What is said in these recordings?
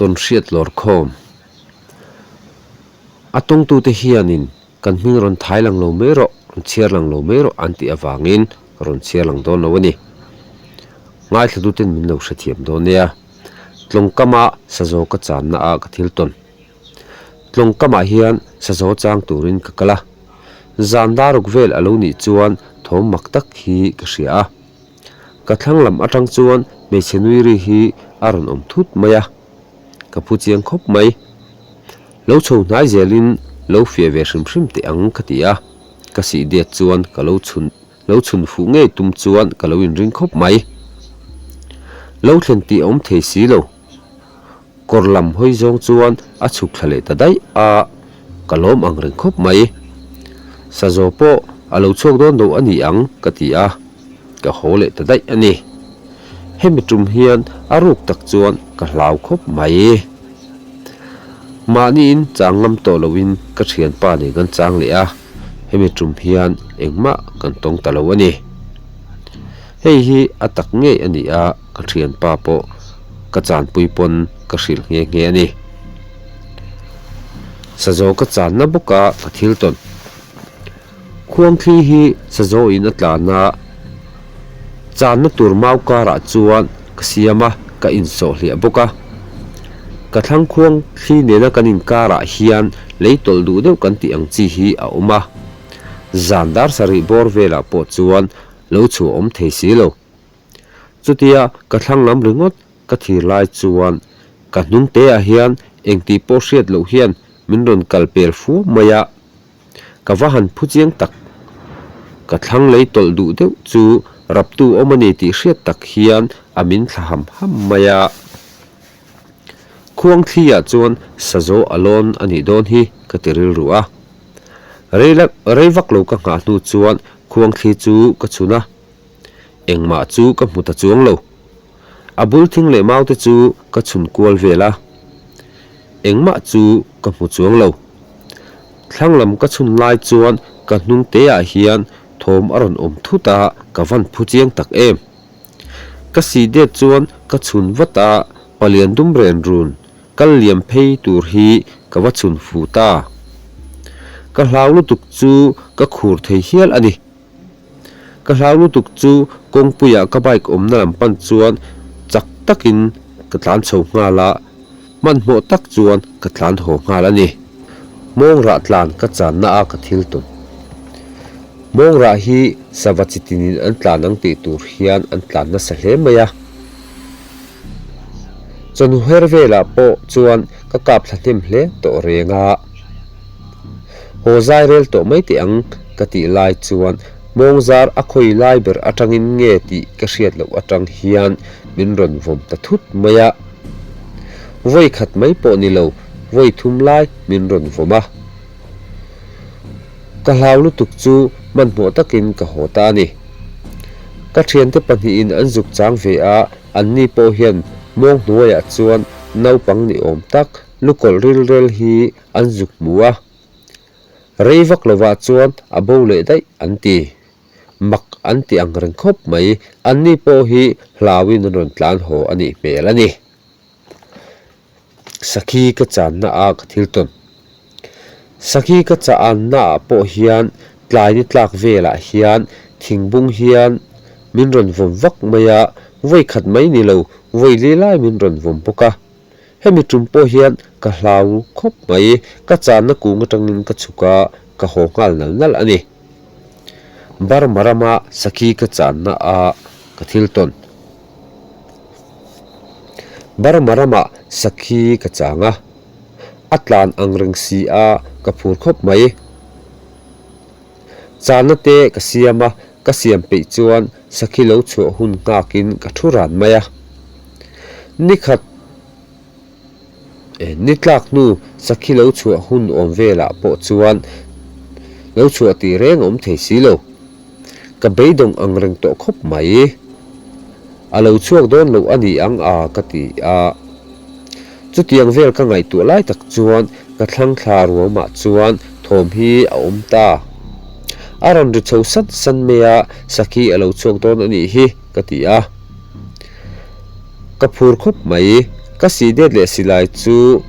Tawnhriat lawrkhawm. A tawngtute hianin kan hming rawn thai lang lo mai rawh, rawn chhiar lang lo mai rawh an tih avangin ka rawn chhiar lang dawn lo a ni. Ngaithlatuten min lo hrethiam dawn nia. Tlawngkama sazaw ka channa ah ka thil tawn. Tlawngkamah hian sazaw chang turin ka kal a. Zan daruk vel a lo nih chuan thawm mak tak hi ka hria a. Ka thlang lam atang chuan hmeichhe nui ri hi a rawn awm thut mai a, ka phu chiang khawp mai. Lo chho hnai zelin lo fiah ve hrim hrim teh ang ka ti a, ka sih diat chuan ka lo chhun lo chhun fuh ngei tum chuan ka lo inring khawp mai. Lo thlen tih a awm thei si lo. Kawr lam hawi zawng chuan a chhuk thla leh ta daih a, ka lawm ang reng khawp mai. Sazaw pawh a lo chhuak dawn lo a ni ang ka ti a, ka haw leh ta daih a ni. Hemi tum hian a ruk tak chuan ka hlau khawp mai. Mahniin chang ngam tawh loin ka thianpa nen kan chang leh a, hemi tum hian engmah kan tawng ta lo a ni. Hei hi a tak ngei a ni a, ka thianpa pawh ka chanpui pawn ka hrilh nghe nghe a ni. Sazaw ka channa bawk a ka thil tawn. Khuangthli hi sazaw in a tlan a, channa tur mau karah chuan ka siam a, ka insawh hliah bawk a. Ka thlang khuangthli nena kan inkarah hian lei tawlh duh deuh kan tih ang chi hi a awm a. Zan dar sarih bawr velah pawh chuan lo chhuah awm thei si lo. Chutia ka thlang lam ringawt ka thir lai chuan ka hnung te ah hian engtih pawh hriat loh hian min rawn kal pel fu mai a, ka va han phu chiang tak. Ka thlang lei tawlh duh deuh chu raptu awm a ni tih hriat tak hian a min thla ham ham mai a. Khuang thli ah chuan sazaw a lawn a nih dawn hi ka ti rilru a. Rei vak lo ka nghah hnu chuan khuang thli chu ka chhun a. Engmah chu ka hmu ta chuang lo. A bul thing leh mau te chu ka chhun kual vel a. Engmah chu ka hmu chuang lo. Thlang lam ka chhun lai chuan ka hnung te ah hian thawm a rawn awm thut a, ka van phu chiang tak em. Ka si det chuan ka chhun vat a, palian dum ren run kal liam phei tur hi ka va chhun fu ta. Ka hlau lutuk chu ka khur thei hial a ni. Ka hlau lutuk chu kawngpuiah ka bike awmna lam pan chuan chak takin ka tlan chho nghal a, hmanhmawh tak chuan ka tlan haw nghal a ni. Mawngrah tlan ka channa a ka thil tawn. Mawngrah hi sava chi tinin an tlan ang tih tur hian an tlan nasa hle mai a. Chawhnu her velah pawh chuan ka kap thla hnem hle tawh reng a. Haw zai rel tawh mai teh ang ka tih lai chuan mawngzar a khawi lai ber atangin nge tih ka hriat loh atang hian min rawn vawm ta thut mai a. Vawi khat mai pawh ni lo, vawi thum lai min rawn vawm a. Ka hlau lutuk chu hmanhmawh takin ka haw ta a ni. Ka thiante pahnihin an zuk chang ve a, anni pawh hian mawng hnuaiah chuan naupang ni awm tak lukawlh rilrel hi an zuk hmu a. Rei vak lovah chuan a bo leh daih an ti. Mak an ti ang reng khawp mai, anni pawh hi hlauin an rawn tlan haw a nih hmel a ni. Sakhi ka channa a ka thil tawn. Sakhi ka chaanna ah pawh hian tlai ni tlak velah hian thingbung hian min rawn vawm vak mai a, vawi khat mai ni lo, vawi li lai min rawn vawm bawk a. Hemi tum pawh hian ka hlau khawp mai, ka channa kung atangin ka chhuk a, ka haw nghal nal nal a ni. Burma rama sakhi ka channa a ka thil tawn. Burma ramah sakhi ka chang a, a tlan ang reng si a ka phur khawp mai. Channa te ka siam a, ka siam peih chuan sakhi lo chhuah hun nghakin ka thu ran mai a. Nikhat ni tlak hnu sakhi lo chhuah hun awm velah pawh chuan lo chhuah tih reng a awm thei si lo. Ka beidawng ang reng tawh khawp mai. A lo chhuak dawn loh a ni ang a ka ti a. Chutiang vel ka ngaihtuah lai tak chuan ka thlang thla ruamah chuan thawm hi a awm ta. A rawn ri chho san san mai a, sakhi a lo chhuak dawn a nih hi ka ti a. Ka phur khawp mai. Ka sih det leh silai chu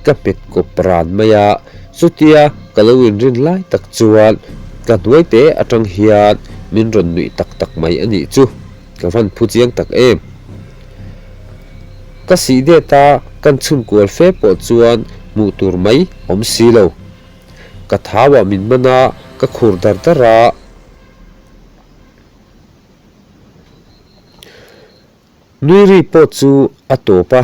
ka hmet kawp ran mai a, chutia ka lo inrin lai tak chuan ka hnuai te atang hian min rawn nuih tak tak mai a nih chu, ka van phu chiang tak em. Ka sih det a kan chhun kual fe pawh chuan hmuh tur mai awm si lo. Ka thau ah min man a, ka khur dar dar a. Nui ri pawh chu a tawp a,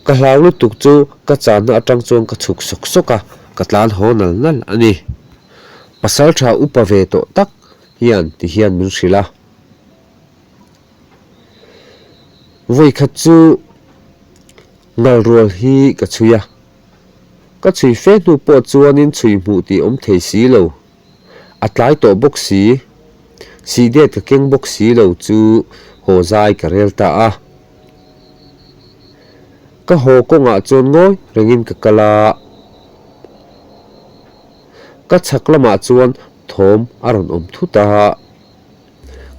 ka hlau lutuk chu ka channa atang chuan ka chhuk sawk sawk a, ka tlan haw nal nal a ni. Pasal tha upa ve tawh tak hian ti hian min hrilh a. Vawikhat chu ngal rual hi ka chhui a, ka chhui fe hnu pawh chuanin chhui hmuh tih awm thei si lo. A tlai tawh bawk si, sihdet ka keng bawk si lo chu haw zai ka rel ta a. Ka haw kawngah chuan ngawi rengin ka kal a, ka chhak lamah chuan thawm a rawn awm thut a.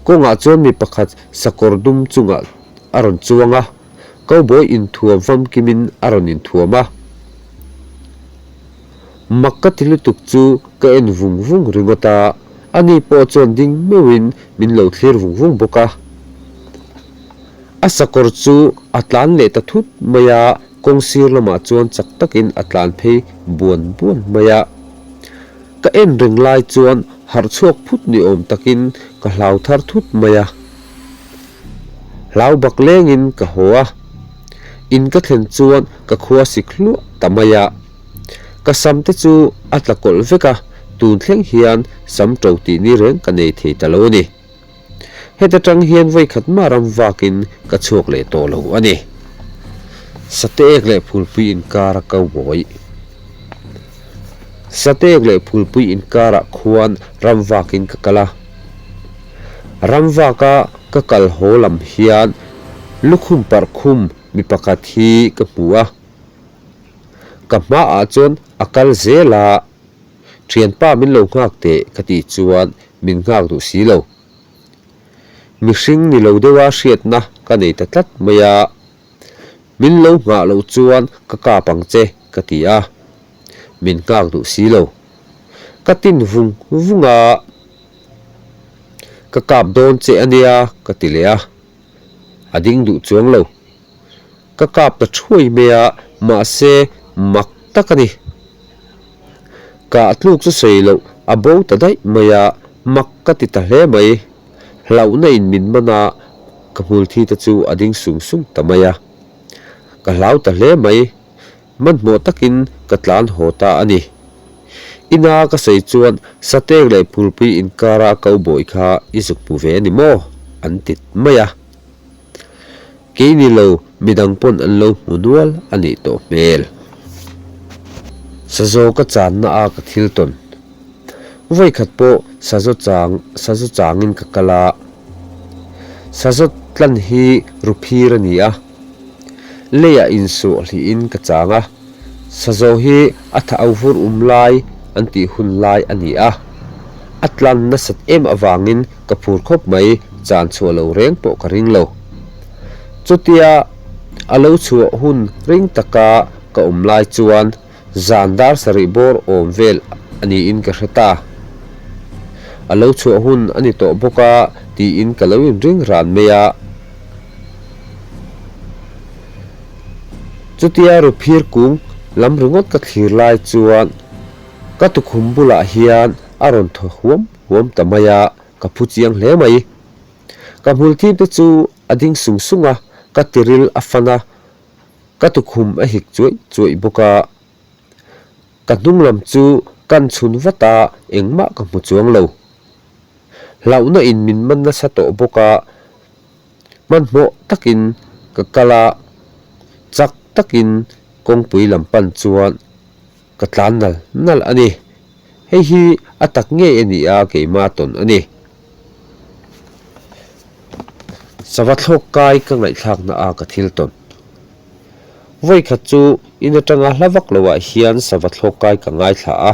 Kawngah chuan mi pakhat sakawr dum chungah a rawn chuang a, cowboy inthuam famkimin a rawn inthuam a. Mak ka ti lutuk chu ka en vung vung ringawt a, ani pawh chuan ding meuhin min lo thlir vung vung bawk a. A sakawr chu a tlan leh ta thut mai a, kawng sir lamah chuan chak takin a tlan phei buan buan mai a. Ka en reng lai chuan harh chhuak phut ni awm takin ka hlau thar thut mai a. Hlau bak lengin ka haw a, in ka thlen chuan ka khua sik hluah ta mai a. Ka sam te chu a tla kawlh vek a, tun thleng hian sam to tih ni reng ka nei thei ta lo a ni. Heta tang hian vawikhat mah ram vakin ka chhuak leh tawh lo a ni. Sateek leh phulpui inkara cowboy. Sateek leh phulpui inkarah khuan ram vakin ka kal a. Ram vaka ka kal haw lam hian lukhum parh khum mi pakhat hi ka hmu a. Ka hmaah chuan a kal zel a. Thianpa min lo nghak teh ka tih chuan min nghak duh si lo. Mihring ni lo deuha hriatna ka nei ta tlat mai a, min lo nghah loh chuan ka kap ang che ka ti a, min nghak duh si lo. Ka tin vung vung a, ka kap dawn che a nia ka ti leh a, a ding duh chuang lo. Ka kap ta thuai mai a, mahse mak tak a ni. Kah tluk chu sawi loh a bo ta daih mai a, mak ka ti ta hle mai. Hlauhna in min man a, ka hmul thi te chu a ding sung sung ta mai a. Ka hlau ta hle mai, hmanhmawh takin ka tlan haw ta a ni. Ina ka sawi chuan Satek leh Phulpui inkara cowboy kha i zuk hmu ve a ni maw? an ti mai a. Kei ni lo midang pawn an lo hmu nual a nih tawh hmel. Sazaw ka channa a ka thil tawn. Vawikhat pawh sazaw chang sazaw changin ka kal a. Sazaw tlan hi ruphir a ni a. Leiah insuah hlihin ka chang a. Sazaw hi a tha au vur um lai an tih hun lai a ni a. A tlan nasat em avangin ka phur khawp mai, chan chhuah lo reng pawh ka ring lo. Chutia a lo chhuah hun ring taka ka awm lai chuan zan dar sarih bawr awm vel a niin ka hre ta. A lo chhuah hun a ni tawh bawk a tiin ka lo inring ran mai a. Chutia ruphir kung lam ringawt ka thlir lai chuan ka tukhum bulah hian a rawn thaw huam huam ta mai a, ka phu chiang hle mai. Ka hmul thim te chu a ding sung sung a, ka tiril a fan a, ka tukhum a hik chuaih chuaih bawk a. Ka hnung lam chu kan chhun vat a, engmah ka hmu chuang lo. Hlauhna in min man nasa tawh bawk a, Hmanhmawh takin ka kal a, chak takin kawngpui lam pan chuan ka tlan nal nal a ni. Hei hi a tak ngei a ni a, keimah tawn a ni. Sava thlawk kai ka ngaihthlakna a ka thil tawn. Vawikhat chu in atanga hla vak loah hian sava thlawk kai ka ngaithla a.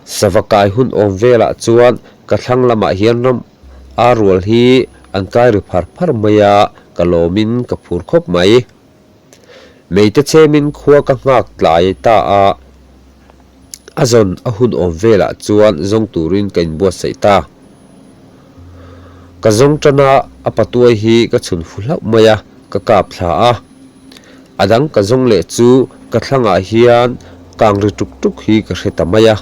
Sava kai hun awm velah chuan ka thlang lamah hian ram a rual hi an kai ri phar phar mai a. ka lawmin ka phur khawp mai. Meite chhemin khua ka nghak tlai ta a, a zawn a hun awm velah chuan zawng turin ka inbuatsaih ta. Ka zawng tan a, a patuai hi ka chhun fu hlauh mai a, ka kap thla a. A dang ka zawng leh chu ka thlangah hian kang ri tuk tuk hi ka hre ta mai a.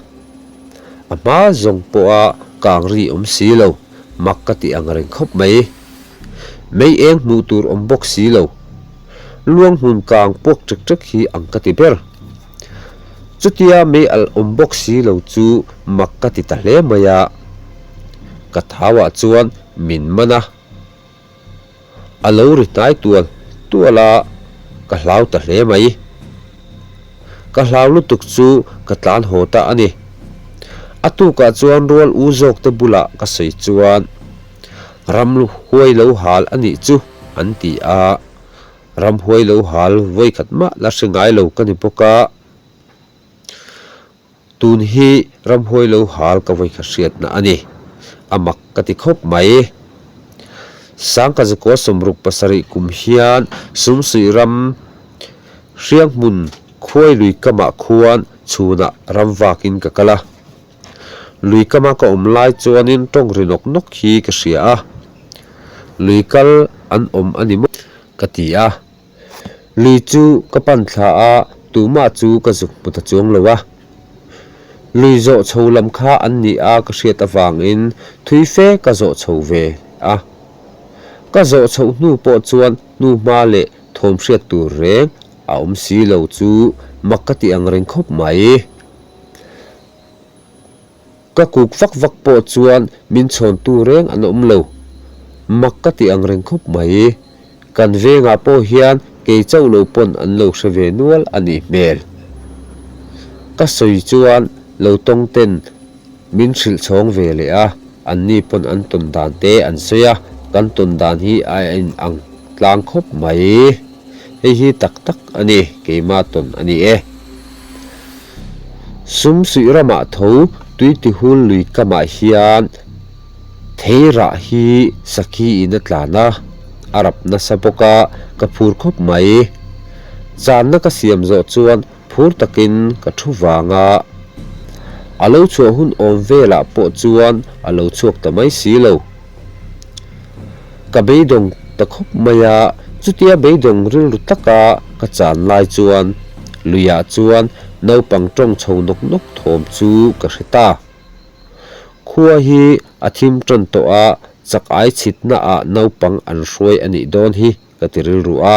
A hma zawng pawha kang ri awm si lo, mak ka ti ang reng khawp mai. Mei eng hmuh tur awm bawk si lo. Luang hmun kang puak ṭek ṭek hi ang ka ti ber. Chutia mei alh awm bawk si lo chu mak ka ti ta hle mai a. Ka thauah chuan min man a. A lo ri hnai tual tual a, ka hlau ta hle mai. Ka hlau lutuk chu ka tlan haw ta a ni. A tukah chuan rual u zawk te bulah ka sawi chuan Ramhuai lo hal a nih chu an ti a, Ramhuai lo hal vawikhat mah la hre ngai lo ka ni bawk a, tun hi Ramhuai lo hal ka vawikhat hriatna a ni, a mak ka ti khawp mai. Sangkazakua 67 kum hian Sumsuih ram Hrianghmun khuai lui kamah khuan chhunah ram vakin ka kal a. Lui kama ka awm lai chuanin tawng ri nawk nawk hi ka hria a, lui kal an awm a ni maw ka ti a. Lui chu ka pan thla a, tumah chu ka zuk hmu ta chuang lo a. Lui zawh chho lam kha an ni a ka hriat avangin thui fe ka zawh chho ve a. Ka zawh chhoh hnu pawh chuan hnu hma leh thawm hriat tur reng a awm si lo chu mak ka ti ang reng khawp mai. Ka kuk vak vak pawh chuan min chhawntu reng an awm lo. Mak ka ti ang reng khawp mai. Kan vengah pawh hian kei chauh lo pawn an lo hre ve nual a nih hmel. Ka sawi chuan lo tawng ten min hrilh chhawng ve leh a, anni pawn an tawn dan te an sawi a, kan tawn dan hi a in ang tlang khawp mai. Hei hi tak tak a ni, keimah tawn a ni e. Sum suih ramah tho tui tihul lui kamah hian thei rah hi sakhi in a tlan a, a rap nasa bawk a, ka phur khawp mai. Channa ka siam zawh chuan phur takin ka thu vang a, a lo chhuah hun awm velah pawh chuan a lo chhuak ta mai si lo. Ka beidawng ta khawp mai a, chutia beidawng rilru taka ka chan lai chuan luiah chuan naupang tawng chho nawk nawk thawm chu ka hre ta. Khua hi a thim tan tawh a, chak ai chhitna ah naupang an hruai a nih dawn hi ka ti rilru a.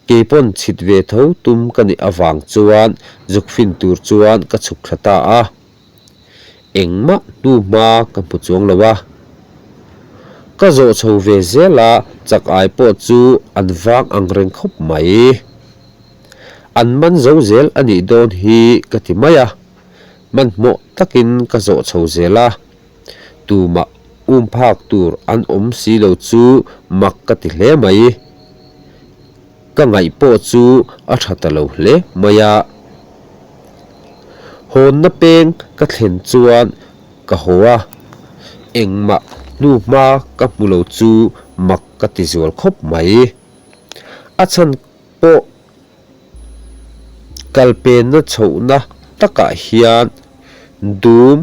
Keipawn chhit ve tho tum ka nih avang chuan zuk fin tur chuan ka chhuk thla ta a. Engmah hnu hma ka hmu chuang lo a. Ka zawh chho ve zel a, chak ai pawh chu an vang ang reng khawp mai. An man zo zel a nih dawn hi ka ti mai a. Hmanhmawh takin ka zawh chho zel a. Tumah um phak tur an awm si lo chu mak ka ti hle mai. Ka ngaih pawh chu a tha ta lo hle mai a. Hawnna peng ka thlen chuan ka haw a, engmah hnu hma ka hmu lo chu mak ka ti zual khawp mai. A chhan pawh Kalpenna chhohna takah hian dum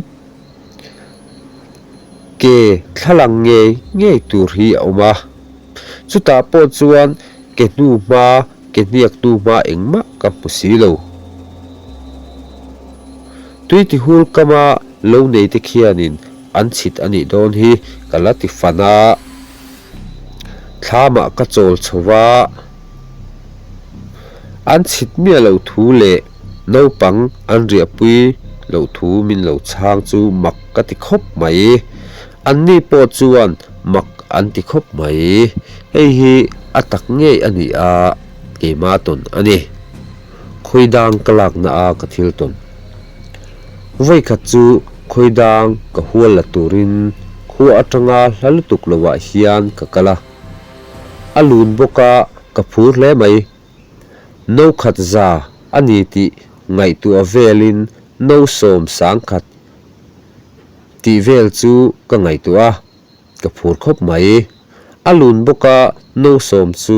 ke thlalang ngei ngei tur hi a awm a, chutah pawh chuan ke hnu hma ke hniak hnu hma engmah ka hmu si lo. Tui ti hul kama lo nei te khianin an chhit a nih dawn hi ka la ti fan a. Thlamah ka chawl chho va, an chhit miah loh thu leh naupang an riahpui loh thu min lo chhang chu mak ka ti khawp mai. Anni pawh chuan mak an ti khawp mai. Hei hi a tak ngei a ni a, keimah tawn a ni. Khawidang ka lakna a ka thil tawn. Vawikhat chu khawidang ka hual la turin khua atanga hla lutuk lovah hian ka kal a. A lun bawk a, ka phur hle mai. No khat za a ni tih ngaihtuah velin no 10,000 tih vel chu ka ngaihtuah a, ka phur khawp mai. A lun bawk a, no sawm chu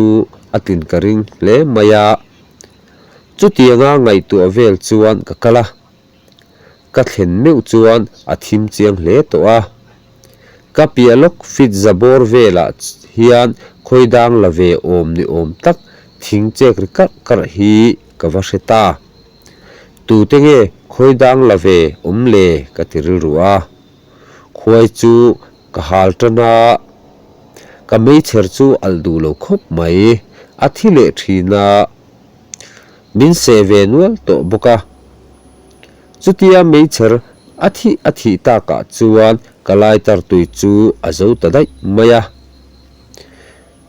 a tlin ka ring hle mai a. Chutianga ngaihtuah vel chuan ka kal a. Ka thlen meuh chuan a thim chiang hle tawh a. Ka piah lawk fit za bawr velah hian khawi dang la ve awm ni awm tak thing chek ri karh karh hi ka va hre ta. Tute nge khawi dang la ve awm le ka ti rilru a. Khuai chu ka hal tan a, ka meichher chu alh duh lo khawp mai, a thi leh thin a. Min seh ve nual tawh bawk a. Chutia meichher a thih a thih takah chuan ka lighter tui chu a zo ta daih mai a.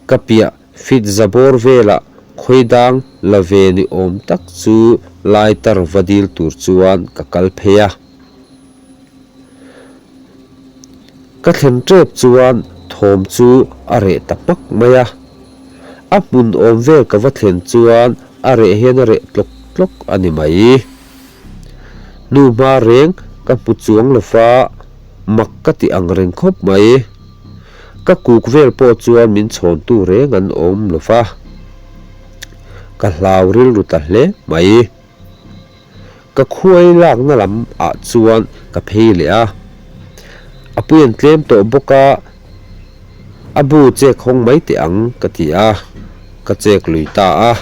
Ka piah fit za bawr velah khawi dang la ve ni awm tak chu lighter va dil tur chuan ka kal phei a. Ka thlen tep chuan thawm chu a reh ta hmak mai a. A hmun awm vel ka va thlen chuan a reh hian a reh tlawk tlawk a ni mai. Hnu hma reng ka hmu chuang lo va, mak ka ti ang reng khawp mai. Ka kuk vel pawh chuan min chhawntu reng an awm lo va, ka hlau rilru ta hle mai. Ka khuai lakna lam ah chuan ka phei leh a, a pui an tlem tawh bawk a, a bu chek hawng mai teh ang ka ti a, ka chek lui ta a.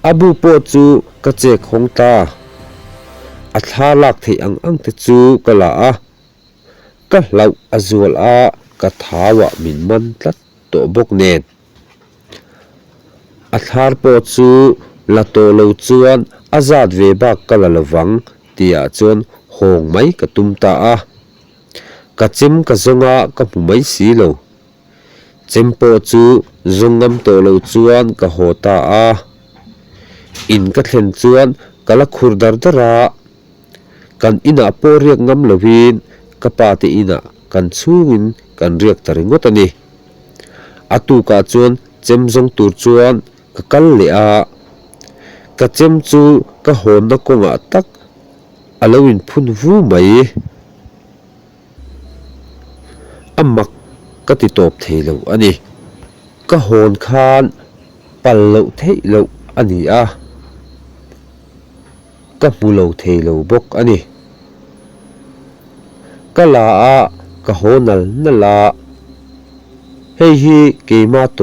A bu pawh chu ka chek hawng ta, a thla lak theih ang ang te chu ka la a, ka hlauh a zual a, ka thau ah min man tlat tawh bawk nen. A thlar pawh chu la tawh lo chuan a zat ve bak ka la lovang tihah chuan hawng mai ka tum ta a. Ka chem ka zawng a ka hmu mai si lo. Chem pawh chu zawng ngam tawh lo chuan ka haw ta a. In ka thlen chuan ka la khur dar dar a. Kan inah pawh riak ngam lovin ka pa te inah kan chhungin kan riak ta ringawt a ni. A tukah chuan chem zawng tur chuan ka kal leh a, ka chem chu ka hawnna kawngah tak a lo inphun vu mai. A mak ka ti tawp thei lo a ni. Ka hawn khan pal loh theih loh a ni a. Ka hmu lo thei lo bawk a ni. Ka la a, ka haw nal nal a, hei hi keima tawp.